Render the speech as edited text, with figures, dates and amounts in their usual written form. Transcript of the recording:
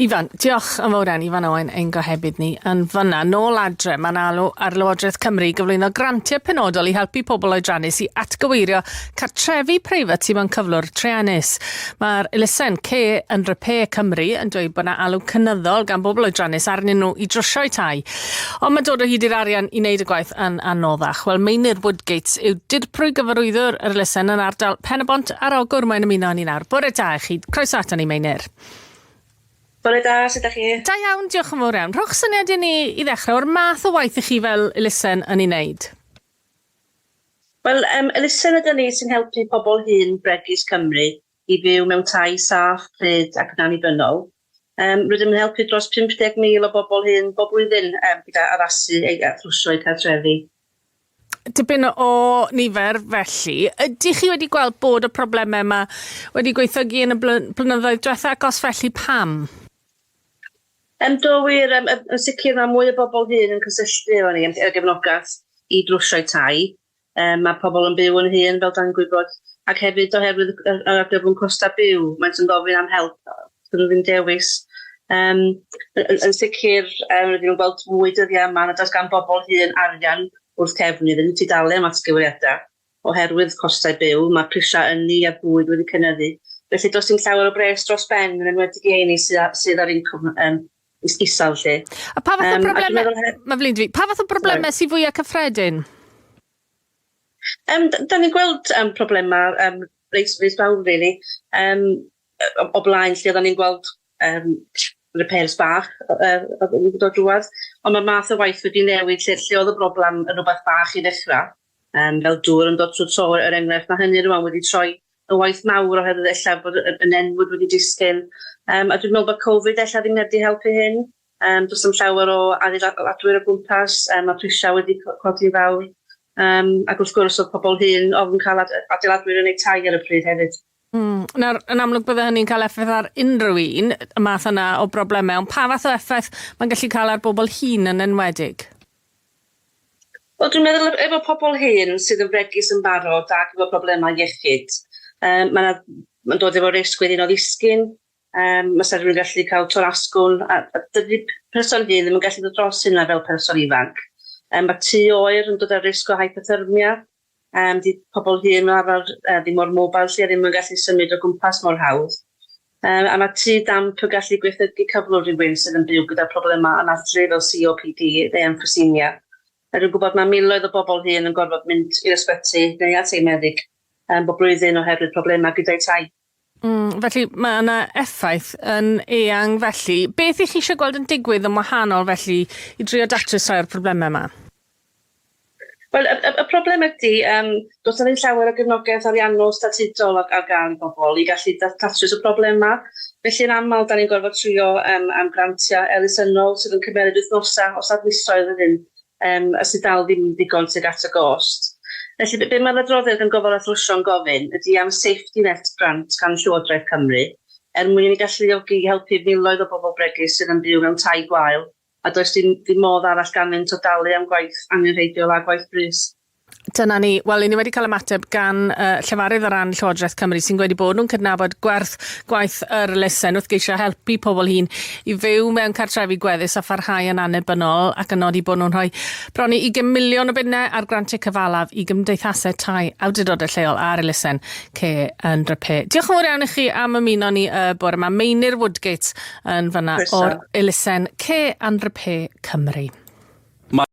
Ifan, diolch yn fawr iawn, Ifan Owen, ein gohebydd ni yn fyna. Nôl adre, mae'n alw ar Lywodraeth Cymru i gyflwyno grantiau penodol i helpu pobl oedrannus i atgyweirio cartrefi preifat sydd mewn cyflwr truenus. Mae'r elusen Care and Repair Cymru yn dweud bod yna alw cynyddol gan bobl oedrannus arnyn nhw i drwsio'u tai. Ond mae dod o hyd i'r arian i wneud y gwaith yn anoddach. Wel, Meinir Woodgates yw dirprwy gyfarwyddwr yr elusen yn ardal Pen-y-bont ar Ogwr. Mae'n ymuno â ni nawr. Bore da i chi. Croeso aton ni, Meinir. Bore da, sut ydych chi? Da iawn, diolch yn fawr iawn. Rhowch syniad i ni i ddechrau o'r math o waith i chi fel elusen yn ei wneud. Wel, um, elusen ydyn ni sy'n helpu pobl hŷn bregus Cymru i fyw mewn tai saff, pryd ac yn annibynnol. Um, rydym yn helpu dros 50,000 o bobl hŷn bob blwyddyn um, gyda addasu eu a thrwsio eu cartrefi. Tipyn o nifer felly. Ydych chi wedi gweld bod y problemau yma wedi gwaethygu yn y blynyddoedd diwetha' ac os felly pam? Um, do wir, um, yn sicr mae mwy o bobl hŷn yn cysylltu efo ni am y gefnogaeth i drwsio'u tai. Um, mae pobl yn byw yn hŷn, fel dan gwybod, ac hefyd oherwydd yr argyfwng costau byw, maent yn gofyn am help, dyn nhw ddim dewis. Um, yn, yn sicr, um, rydym yn gweld mwy dyddiau yma nad oes gan bobl hŷn arian wrth cefn iddynt i dalu am atgyweiriadau oherwydd costau byw, mae prisiau ynni a bwyd wedi cynyddu. Felly does dim llawer o bres dros ben, yn enwedig i rheini sydd, sydd ar incwm um, isel 'lly. A pa fath o broblemau, mae flin dwi, pa fath o broblemau sydd fwyaf cyffredin? Um, da ni'n gweld um, problemau um, reit, reit fawr, really. Um, o, o blaen lle oedden ni'n gweld um, repairs bach uh, yn dod drwadd. Ond mae math o waith wedi newid lle, lle oedd y broblem yn rhywbeth bach i ddechrau, um, fel dŵr yn dod trwy to, er enghraifft, mae hynny rwan wedi troi yn waith mawr oherwydd ella bod y nenfwd wedi disgyn. Um, a dwi'n meddwl bod Covid ella ddim wedi helpu hyn. Um, does dim llawer o adeiladwyr o gwmpas, um, mae prisiau wedi codi'n fawr. Um, ac wrth gwrs oedd pobl hŷn ofn cael adeiladwyr yn eu tai ar y pryd hefyd. Mm. Nawr, yn amlwg bydde hynny'n cael effaith ar unrhyw un, y math yna o broblemau, ond pa fath o effaith mae'n gallu cael ar bobl hŷn yn enwedig? Wel, dwi'n meddwl efo pobl hŷn sydd yn fregus yn barod ac efo problemau iechyd, um, mae'n ma dod efo risg wedyn o ddisgyn, um, mae rhywun yn gallu cael tor asgwrn, a, a dydy person hŷn ddim yn gallu dod dros hynna fel person ifanc. Um, mae tŷ oer yn dod â risg o hypothermia, Um, di pobl hŷn fel arfer uh, ddim mor mobile lle ddim yn gallu symud o gwmpas mor hawdd. Um, a mae tŷ damp yn gallu gweithredu cyflwr rhywun sydd yn byw gyda problemau anadlu fel COPD neu emphysema. A dwi'n gwybod mae miloedd o bobl hŷn yn gorfod mynd i'r ysbyty neu at eu meddyg um, bob blwyddyn oherwydd problemau gyda'i tai. Mm, felly mae yna effaith yn eang felly. Beth i chi eisiau gweld yn digwydd yn wahanol felly i drio datrys rhai o'r problemau yma? Wel, y, y, y broblem ydy, um, does na ddim llawer o gefnogaeth ariannol statudol ar, ar gael i bobl i gallu datrys y problemau. Felly yn aml, da ni'n gorfod trio um, am grantiau elusennol sydd yn cymeryd wythnosau os nad misoedd wedyn, um, a sydd dal ddim yn ddigon tuag at y gost. Felly, be, be mae'r adroddiad yn gofal a thrwsio'n gofyn ydy am safety net grant gan Llywodraeth Cymru, er mwyn i ni galluogi i helpu miloedd o bobl bregus sydd yn byw mewn tai gwael a does dim, dim modd arall ganddynt o dalu am gwaith angenrheidiol a gwaith brys. Dyna ni. Wel, 'yn ni wedi cael ymateb gan uh, llefarydd ar ran Llywodraeth Cymru sy'n gweud bod nhw'n cydnabod gwerth gwaith yr elusen wrth geisio helpu pobl hŷn i fyw mewn cartrefi gweddus a pharhau yn annibynnol ac yn nodi bod nhw'n rhoi bron i 20 miliwn o bunnau ar grantiau cyfalaf i gymdeithasau tai awdurdodau lleol a'r elusen Care and Repair. Diolch yn fawr iawn i chi am ymuno ni y bore yma. Meinir Woodgate yn fanna o'r elusen Care and Repair Cymru.